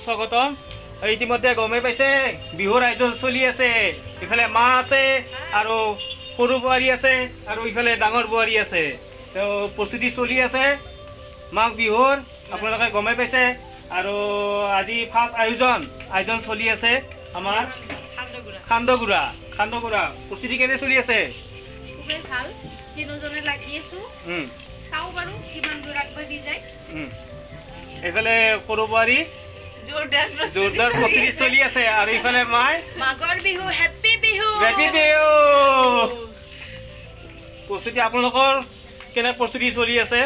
স্বাগতম। ইতিমধ্যে গমেই পাইছে, বিহুৰ আয়োজন চলি আছে। ইফালে মা আছে আৰু সৰু বোৱাৰী আছে আৰু ইফালে ডাঙৰ বোৱাৰী আছে। তো প্ৰস্তুতি চলি আছে মাঘ বিহুৰ, আপোনালোকে গমেই পাইছে। আৰু আজি ফাৰ্ষ্ট আয়োজন চলি আছে আমাৰ সান্দহগুড়া প্ৰস্তুতি কেনে চলি আছে? খুবেই ভাল, তিনিজনে লাগি আছো। চাওঁ বাৰু কিমান দূৰ আগবাঢ়ি যায়। এইফালে সৰু বোৱাৰী জোৰদাৰ। জোৰদাৰ প্ৰস্তুতি চলি আছে আৰু ইফালে মাই। মাঘৰ বিহু, হেপ্পী বিহু। হেপী বিহু। প্ৰস্তুতি আপোনালোকৰ কেনে প্ৰস্তুতি চলি আছে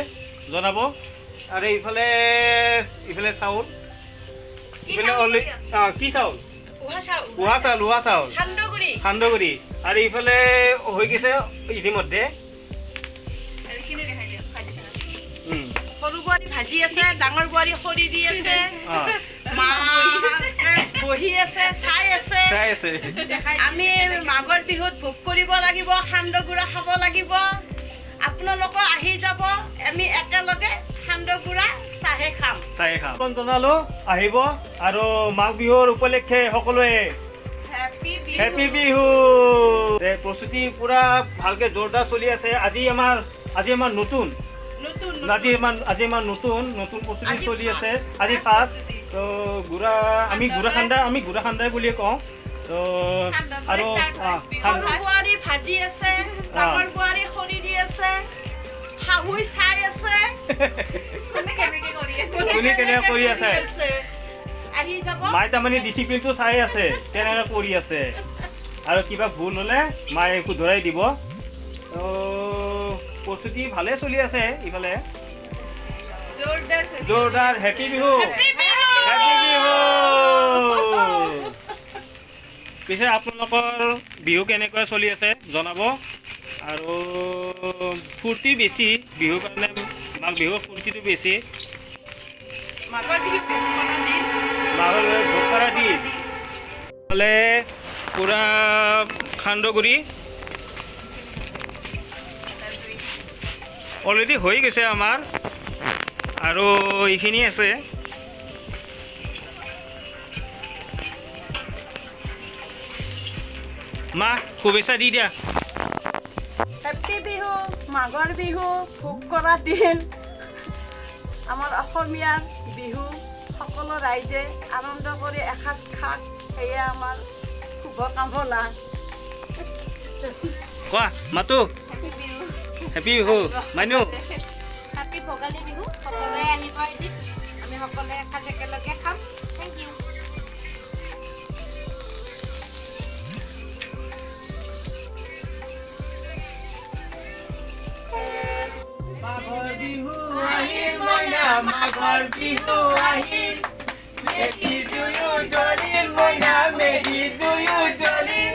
জনাব। আৰু ইফালে চাউল, ইফালে অলৰেডি কি চাউল? উহা চাউল। উহা চাউল, উহা চাউল। সান্দহগুড়ি। সান্দহগুড়ি। আৰু ইফালে হৈ গৈছে ইতিমধ্যে। সৰু বোৱাৰী ভাজি আছে, ডাঙৰ বোৱাৰী খৰি দি আছে, মা বহি আছে, চাই আছে। চাই আছে। আমি মাঘৰ বিহুত ভোগ কৰিব লাগিব, সান্দহগুড়া খাব লাগিব। আপোনালোকো আহি যাব, আমি একেলগে সান্দহগুড়া চাহে খাম। চাই খাম। জনালো, আহিব আৰু মাঘ বিহুৰ উপলক্ষে সকলোৱে হেপী। হেপী বিহু। প্ৰস্তুতি পুৰা ভালকে জোৰদাৰ চলি আছে। আজি আমাৰ নতুন নতুন। আজি আমাৰ নতুন নতুন প্ৰস্তুতি আজি চলি আছে। first। আজি ফাৰ্ষ্ট তো গুড়া, আমি গুড়া খান্দাই বুলিয়ে কওঁ তো। আৰু সৰু বোৱাৰী ভাজি আছে, ডাঙৰ বোৱাৰী খৰি দি আছে, শাহুই চাই আছে। কোনে কেনেকে কৰি আছে। কোনে কেনেকে কৰি আছে। আহি যাব। মায়ে তাৰমানে ডিচিপ্লিনটো চাই আছে, কেনেকৈ কৰি আছে, আৰু কিবা ভুল হ'লে মায়ে শুধৰাই দিব। তো প্ৰস্তুতি ভালে চলি আছে ইফালে। জোৰদাৰ। জোৰদাৰ। Happy Bihu, happy Bihu. পিছে আপোনালোকৰ বিহু কেনেকুৱা চলি আছে জনাব। আৰু ফূৰ্তি বেছি বিহুৰ কাৰণে, মাঘ বিহুৰ ফূৰ্তিটো বেছি। মাঘৰ বিহু ভোগ কৰা দিন। মাঘৰ বিহু ভোগ কৰা দিন। হ'লে পূৰা সান্দহগুড়ি অলৰেডি হৈ গৈছে আমাৰ আৰু এইখিনি আছে। মা, শুভেচ্ছা দি দিয়া। হেপ্পী বিহু, মাঘৰ বিহু, ভোগ কৰা দিন। আমাৰ অসমীয়াৰ বিহু, সকলো ৰাইজে আনন্দ কৰি এসাঁজ খাক, সেয়ে আমাৰ শুভকামনা। কোৱা মাতো। হেপী বিহু। হেপী বিহু মাইনু। হেপী ভোগালী বিহু। সকলোৱে আহিব এদিন, আমি সকলোৱে এসাঁজ একেলগে খাম। Thank U. মাঘৰ বিহু আহিল মইনা, মাঘৰ বিহু আহিল, মেজি জুয়ো জ্বলিল মইনা, মেজি জুয়ো জ্বলিল,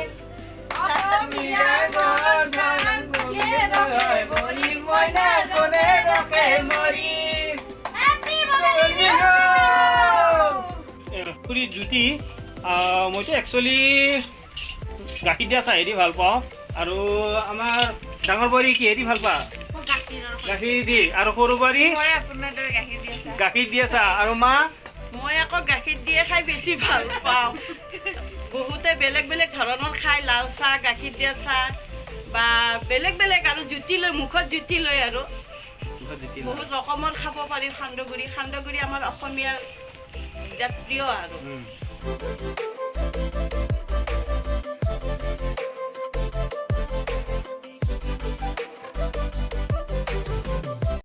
মৰিল মইনা, কোনে ৰখে মৰিল। বিহু পুৰি জুতি। মইতো একচুৱেলি গাখীৰ দিয়া চাহেদি ভাল পাওঁ। আৰু আমাৰ ডাঙৰ বোৱাৰী কিহেদি ভাল পা? গাখীৰ দি। আৰু সৰু বোৱাৰী? মই আপোনাৰ দৰে গাখীৰ দি আছা। গাখীৰ দিয়া চাহ। আৰু মা? মই আকৌ গাখীৰ দিয়ে খাই বেছি ভাল পাওঁ। বহুতে বেলেগ বেলেগ ধৰণৰ খায়, লাল চাহ, গাখীৰ দিয়া চাহ বা বেলেগ বেলেগ, আৰু জুতি লৈ, মুখত জুতি লৈ আৰু বহুত ৰকমৰ খাব পাৰি। সান্দহগুড়ি আমাৰ অসমীয়াৰ বিৰাট প্ৰিয় আৰু।